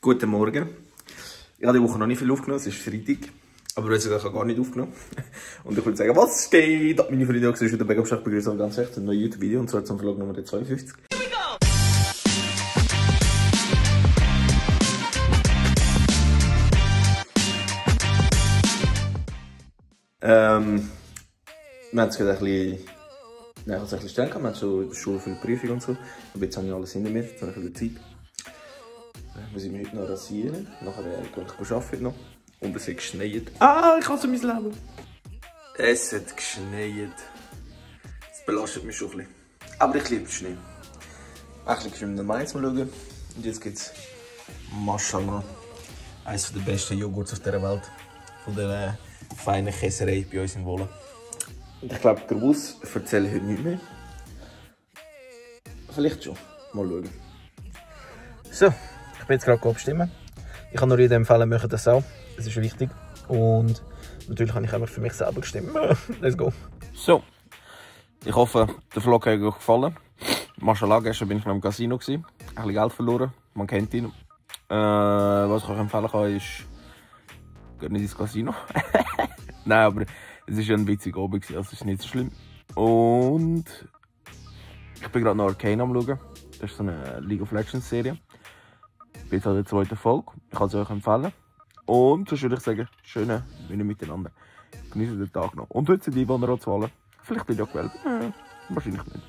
Guten Morgen. Ich habe die Woche noch nicht viel aufgenommen, es ist Freitag. Aber ich habe gar nicht aufgenommen. Und ich würde sagen, was geht? Meine Freunde, ich wieder mega stark begrüßen ganz recht ein neues YouTube-Video, und zwar zum Vlog Nummer 52. Wir haben es gerade ein bisschen... Nein, ich habe es ein bisschen streng gehabt. Wir haben schon in der Schule viele Prüfungen und so. Aber jetzt habe ich alles hinter mir, jetzt habe ich ein bisschen Zeit. Wir sind heute noch rasieren. Nachher gehe ich arbeiten noch. Und es hat geschneit. Ah, ich hasse mein Leben. Es hat geschneit. Das belastet mich schon ein bisschen. Aber ich liebe den Schnee. Ein bisschen geschwommen Mainz mal schauen. Und jetzt gibt es, Mashallah, eines der besten Joghurts auf dieser Welt. Von der feinen Käserei bei uns in Wohlen. Und ich glaube, der Bus erzähle ich heute nicht mehr. Vielleicht schon. Mal schauen. So, ich bin jetzt gerade abstimmen. Ich kann nur jedem empfehlen, machen das auch. Das ist wichtig. Und natürlich habe ich einfach für mich selber gestimmt. Let's go. So, ich hoffe, der Vlog hat euch gefallen. Mashallah, gestern bin ich noch im Casino. Ein bisschen Geld verloren. Man kennt ihn. Was ich euch empfehlen kann, ist, geht nicht ins Casino. Nein, aber es war ja ein witziger Abend, also es ist nicht so schlimm. Und ich bin gerade noch Arcane am schauen. Das ist so eine League of Legends Serie. Ich bin jetzt an der zweiten Folge. Ich kann es euch empfehlen. Und sonst würde ich sagen, schöne Bühne miteinander. Genießen den Tag noch. Und heute sind die Einwohner auch zu Wahlen. Vielleicht bin ich auch gewählt. Wahrscheinlich nicht.